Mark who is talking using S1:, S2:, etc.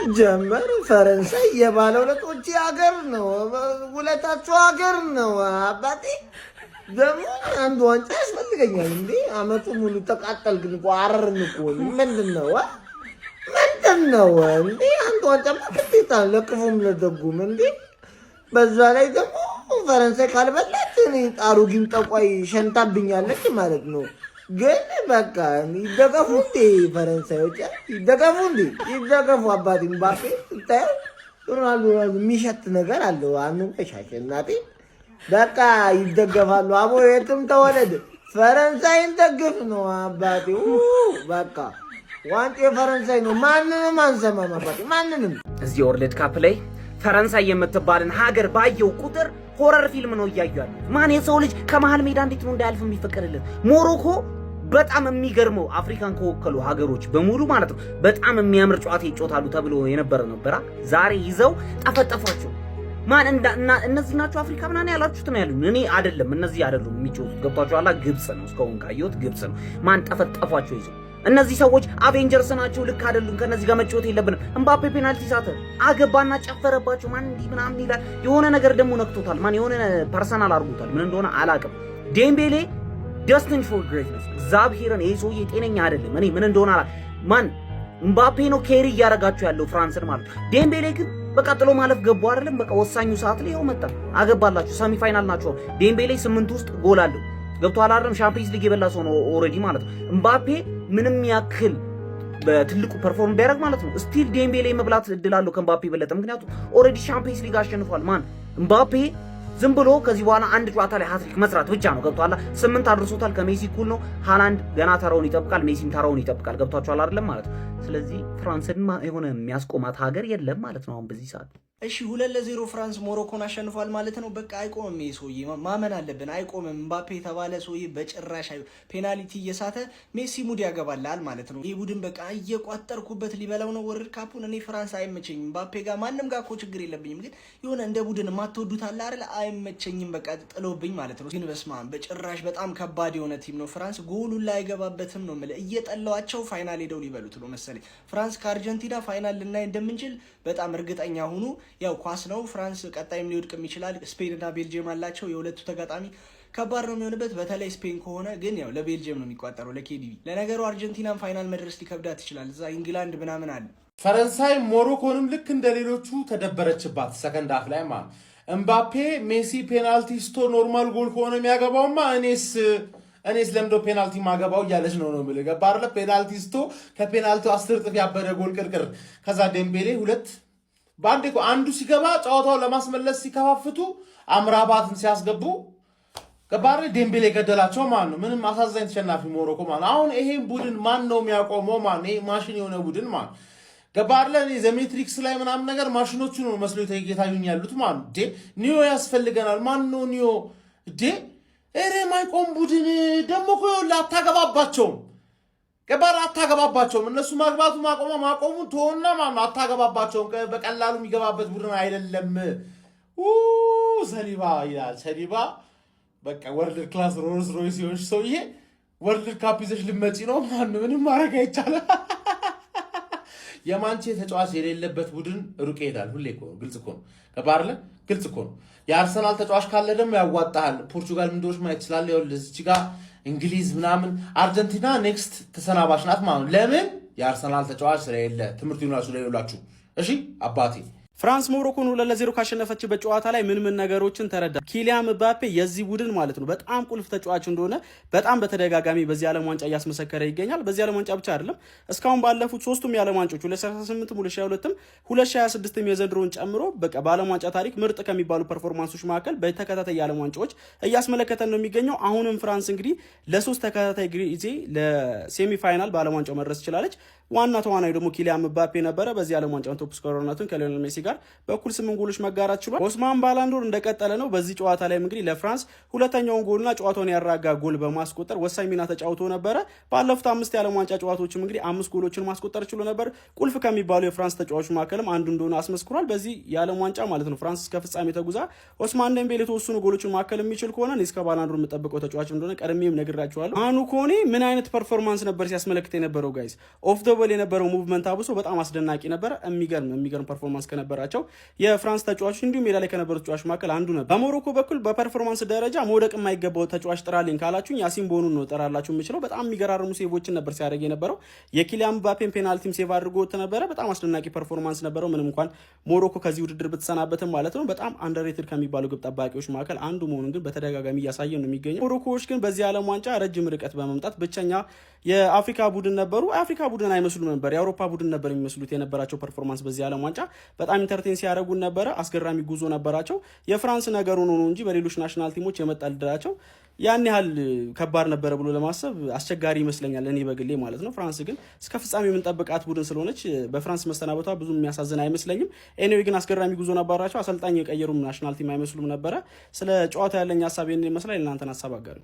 S1: ሲጀመር ፈረንሳይ የባለውለቶች ሀገር ነው፣ ውለታቸው ሀገር ነው። አባቴ ደግሞ አንድ ዋንጫ ያስፈልገኛል እንዴ! አመቱ ሙሉ ተቃጠልክን እኮ፣ አረርን እኮ። ምንድን ነው፣ ምንድን ነው እንዴ? አንድ ዋንጫማ ግዴታ ለክፉም ለደጉም እንዴ። በዛ ላይ ደግሞ ፈረንሳይ ካልበላች እኔ ጣሩ ግን ጠቋይ ሸንታብኛለች ማለት ነው። ግን በቃ ይደገፉ እንዴ፣ ፈረንሳዮች ይደገፉ እንዴ፣ ይደገፉ። አባቴ ምባፔ ስታየው ሮናልዶ የሚሸት ነገር አለው። አንሻሽ እናቴ፣ በቃ ይደገፋሉ። አቦ የትም ተወለድ ፈረንሳይን ደግፍ ነው አባቴ። በቃ ዋንጫ የፈረንሳይ ነው። ማንንም አንሰማም አባቴ፣ ማንንም።
S2: እዚህ World Cup ላይ ፈረንሳይ የምትባልን ሀገር ባየው ቁጥር horror ፊልም ነው እያዩ ያሉት። ማን የሰው ልጅ ከመሃል ሜዳ እንዴት ነው እንዳያልፍ የሚፈቀድለት? ሞሮኮ በጣም የሚገርመው አፍሪካን ከወከሉ ሀገሮች በሙሉ ማለት ነው በጣም የሚያምር ጨዋታ ይጫወታሉ ተብሎ የነበረ ነበራ። ዛሬ ይዘው ጠፈጠፏቸው። ማን እነዚህ ናቸው አፍሪካ ምናምን ያላችሁት ነው ያሉኝ። እኔ አይደለም፣ እነዚህ አይደሉም የሚጫወቱት። ገብቷችኋል? ግብጽ ነው፣ እስካሁን ካየሁት ግብጽ ነው። ማን ጠፈጠፏቸው ይዘው። እነዚህ ሰዎች Avengers ናቸው። ልክ አይደሉም። ከነዚህ ጋር መጫወት የለብንም። እምባፔ ፔናልቲ ሳተ፣ አገባና ጨፈረባቸው። ማን እንዲህ ምናምን ይላል። የሆነ ነገር ደግሞ ነክቶታል። ማን የሆነ personal አድርጎታል። ምን እንደሆነ አላውቅም። ዴምቤሌ destined for greatness። እግዚአብሔርን ይሄ ሰውዬ ጤነኛ አይደለም። እኔ ምን እንደሆነ አላ ማን እምባፔ ነው carry እያደረጋቸው ያለው ፍራንስን ማለት ነው። ዴምቤሌ ግን በቃ ጥሎ ማለፍ ገቡ አይደለም። በቃ ወሳኙ ሰዓት ላይ ይኸው መጣ፣ አገባላችሁ። Semi final ናቸው። ዴምቤሌ ስምንት ውስጥ ጎል አለው። ገብቶሃል አይደለም? Champions League የበላ ሰው ነው already ማለት ነው። እምባፔ ምንም ያክል በትልቁ perform ቢያደርግ ማለት ነው still ዴምቤሌ መብላት እድል አለው ከእምባፔ በለጠ። ምክንያቱም already Champions League አሸንፏል። ማን እምባፔ ዝም ብሎ ከዚህ በኋላ አንድ ጨዋታ ላይ ሃትሪክ መስራት ብቻ ነው። ገብቶሃል? ስምንት አድርሶታል። ከሜሲ እኩል ነው። ሃላንድ ገና ተራውን ይጠብቃል። ሜሲም ተራውን ይጠብቃል። ገብቷችኋል አይደለም ማለት ነው። ስለዚህ ፍራንስን የሆነ የሚያስቆማት ሀገር የለም ማለት ነው አሁን በዚህ ሰዓት።
S3: እሺ፣ 2-0 ፍራንስ ሞሮኮን አሸንፏል ማለት ነው። በቃ አይቆምም፣ ይሄ ሰውዬ ማመን አለብን። አይቆምም። ምባፔ የተባለ ሰውዬ በጭራሽ ፔናልቲ እየሳተ ሜሲ ሙድ ያገባላል ማለት ነው። ይህ ቡድን በቃ እየቋጠርኩበት ሊበላው ነው World Cup ኡን። እኔ ፍራንስ አይመቸኝም። ምባፔ ጋር ማንም ጋር እኮ ችግር የለብኝም፣ ግን የሆነ እንደ ቡድን የማትወዱት አለ አይደል? አይመቸኝም። በቃ ጥሎብኝ ማለት ነው። ግን በስማም በጭራሽ በጣም ከባድ የሆነ team ነው ፍራንስ። ጎሉን ላይ አይገባበትም ነው የምልህ። እየጠላዋቸው final ሄደው ሊበሉት ነው መሰለኝ። ፍራንስ ከአርጀንቲና final ልናይ እንደምንችል በጣም እርግጠኛ ሁኑ። ያው ኳስ ነው። ፍራንስ ቀጣይም ሊወድቅም ይችላል። ስፔን እና ቤልጅየም አላቸው። የሁለቱ ተጋጣሚ ከባድ ነው የሚሆንበት። በተለይ ስፔን ከሆነ ግን ያው ለቤልጅየም ነው የሚቋጠረው ለኬዲቢ። ለነገሩ አርጀንቲናን final መድረስ ሊከብዳት ይችላል። እዛ ኢንግላንድ ምናምን አለ።
S4: ፈረንሳይ ሞሮኮንም ልክ እንደ ሌሎቹ ተደበረችባት። Second half ላይ ማለት እምባፔ ሜሲ ፔናልቲ ስቶ normal ጎል ከሆነ የሚያገባውማ እኔስ ለምዶ ፔናልቲ ማገባው እያለች ነው ነው የምልህ። ገባህ አይደለ? ፔናልቲ ስቶ ከፔናልቲው 10 እጥፍ ያበደ ጎል ቅርቅር። ከዛ ዴምቤሌ ሁለት በአንድ እኮ አንዱ ሲገባ ጨዋታውን ለማስመለስ ሲከፋፍቱ አምራባትን ሲያስገቡ፣ ገባህ አይደለ? ዴምቤሌ ገደላቸው ማለት ነው። ምንም አሳዛኝ ተሸናፊ ሞሮኮ ማለት ነው። አሁን ይሄን ቡድን ማን ነው የሚያቆመው? ማለት ይሄ ማሽን የሆነ ቡድን ማለት፣ ገባህ አይደለ? እኔ The Matrix ላይ ምናምን ነገር ማሽኖቹ ነው መስሎ የታዩኝ ያሉት ማለት ነው። ኒዮ ያስፈልገናል። ማን ነው ኒዮ? ዴ ኧረ ማይቆም ቡድን ደግሞ እኮ ይኸውልህ አታገባባቸውም። ገባህ? አታገባባቸውም። እነሱ ማግባቱ ማቆማ ማቆሙ ትሆና ማለት ነው። አታገባባቸውም። በቀላሉ የሚገባበት ቡድን አይደለም። ሰሊባ ይላል። ሰሊባ በቃ world class Rolls Royce የሆንሽ ሰውዬ World Cup ይዘሽ ልመጪ ነው። ማን ምንም ማድረግ አይቻልም። የማንቼ ተጫዋች የሌለበት ቡድን ሩቅ ይሄዳል። ሁሌ እኮ ነው። ግልጽ እኮ ነው። ገባህ አይደለ? ግልጽ እኮ ነው። የአርሰናል ተጫዋች ካለ ደግሞ ያዋጣሃል። ፖርቹጋል ምንዶች ማየት ትችላለህ። ይኸውልህ እዚች ጋር እንግሊዝ ምናምን፣ አርጀንቲና next ተሰናባሽ ናት ማለት ነው። ለምን? የአርሰናል ተጫዋች ስለሌለ። ትምህርት ይሆናችሁ ለሌላችሁ። እሺ አባቴ።
S5: ፍራንስ ሞሮኮን 2-0 ካሸነፈችበት ጨዋታ ላይ ምን ምን ነገሮችን ተረዳ? ኪሊያን ምባፔ የዚህ ቡድን ማለት ነው በጣም ቁልፍ ተጫዋች እንደሆነ በጣም በተደጋጋሚ በዚህ ዓለም ዋንጫ እያስመሰከረ ይገኛል። በዚህ ዓለም ዋንጫ ብቻ አይደለም፣ እስካሁን ባለፉት ሶስቱም የዓለም ዋንጫዎች 2018፣ 2022፣ 2026 የዘንድሮን ጨምሮ በቃ በዓለም ዋንጫ ታሪክ ምርጥ ከሚባሉ performance ኦች መካከል በተከታታይ የዓለም ዋንጫዎች እያስመለከተን ነው የሚገኘው። አሁንም ፍራንስ እንግዲህ ለሶስት ተከታታይ ጊዜ ለ semi final በዓለም ዋንጫው መድረስ ችላለች። ዋና ተዋናዩ ደግሞ ኪሊያን ምባፔ ነበረ። በዚህ ዓለም ዋንጫውን top scorer ነቱን ከሊዮኔል ሜሲ ጋር በእኩል ስምንት ጎሎች መጋራት ችሏል። ኦስማን ባላንዶር እንደቀጠለ ነው። በዚህ ጨዋታ ላይም እንግዲህ ለፍራንስ ሁለተኛውን ጎልና ጨዋታውን ያረጋጋ ጎል በማስቆጠር ወሳኝ ሚና ተጫውቶ ነበረ። ባለፉት አምስት የዓለም ዋንጫ ጨዋታዎችም እንግዲህ አምስት ጎሎችን ማስቆጠር ችሎ ነበር። ቁልፍ ከሚባሉ የፍራንስ ተጫዋቾች መካከልም አንዱ እንደሆነ አስመስክሯል። በዚህ የዓለም ዋንጫ ማለት ነው ፍራንስ እስከ ፍጻሜ ተጉዛ ኦስማን ደምቤሌ የተወሰኑ ጎሎችን ማከል የሚችል ከሆነ እኔ እስከ ባላንዶር የምጠብቀው ተጫዋች እንደሆነ ቀድሜም ነግራችኋለሁ። ማኑ ኮኔ ምን አይነት performance ነበር ሲያስመለክት የነበረው guys? Off the ለመቀበል የነበረው movement አብሶ በጣም አስደናቂ ነበረ። የሚገርም የሚገርም performance ከነበራቸው የፍራንስ ተጫዋቾች እንዲሁም ሜዳ ላይ ከነበሩ ተጫዋች መካከል አንዱ ነበር። በሞሮኮ በኩል በ performance ደረጃ መውደቅ የማይገባው ተጫዋች ጥራልኝ ካላችሁኝ ያሲን ቦኑን ነው ጠራላችሁ የምችለው። በጣም የሚገራርሙ save ኦችን ነበር ሲያደርግ የነበረው። የኪሊያን ምባፔን penalty ም save አድርጎት ነበረ። በጣም አስደናቂ performance ነበረው። ምንም እንኳን ሞሮኮ ከዚህ ውድድር ብትሰናበትም ማለት ነው። በጣም underrated ከሚባሉ ግብ ጠባቂዎች መካከል አንዱ መሆኑን ግን በተደጋጋሚ እያሳየ ነው የሚገኘው። ሞሮኮዎች ግን በዚህ ዓለም ዋንጫ ረጅም ርቀት በመምጣት ብቸኛ የአፍሪካ ቡድን ነበሩ። የአፍሪካ ቡድን አይመስሉም ነበር፣ የአውሮፓ ቡድን ነበር የሚመስሉት። የነበራቸው performance በዚህ ዓለም ዋንጫ በጣም entertain ሲያደርጉን ነበረ። አስገራሚ ጉዞ ነበራቸው። የፍራንስ ነገሩ ነው እንጂ በሌሎች national team ኦች የመጣ ልድራቸው ያን ያህል ከባድ ነበረ ብሎ ለማሰብ አስቸጋሪ ይመስለኛል፣ እኔ በግሌ ማለት ነው። ፍራንስ ግን እስከ ፍጻሜ የምንጠብቃት ቡድን ስለሆነች በፍራንስ መሰናበቷ ብዙ የሚያሳዝን አይመስለኝም። Anyway ግን አስገራሚ ጉዞ ነበራቸው። አሰልጣኝ የቀየሩም national team አይመስሉም ነበረ። ስለ ጨዋታ ያለኝ ሀሳብ ይህን ይመስላል። እናንተን ሀሳብ አጋሩ።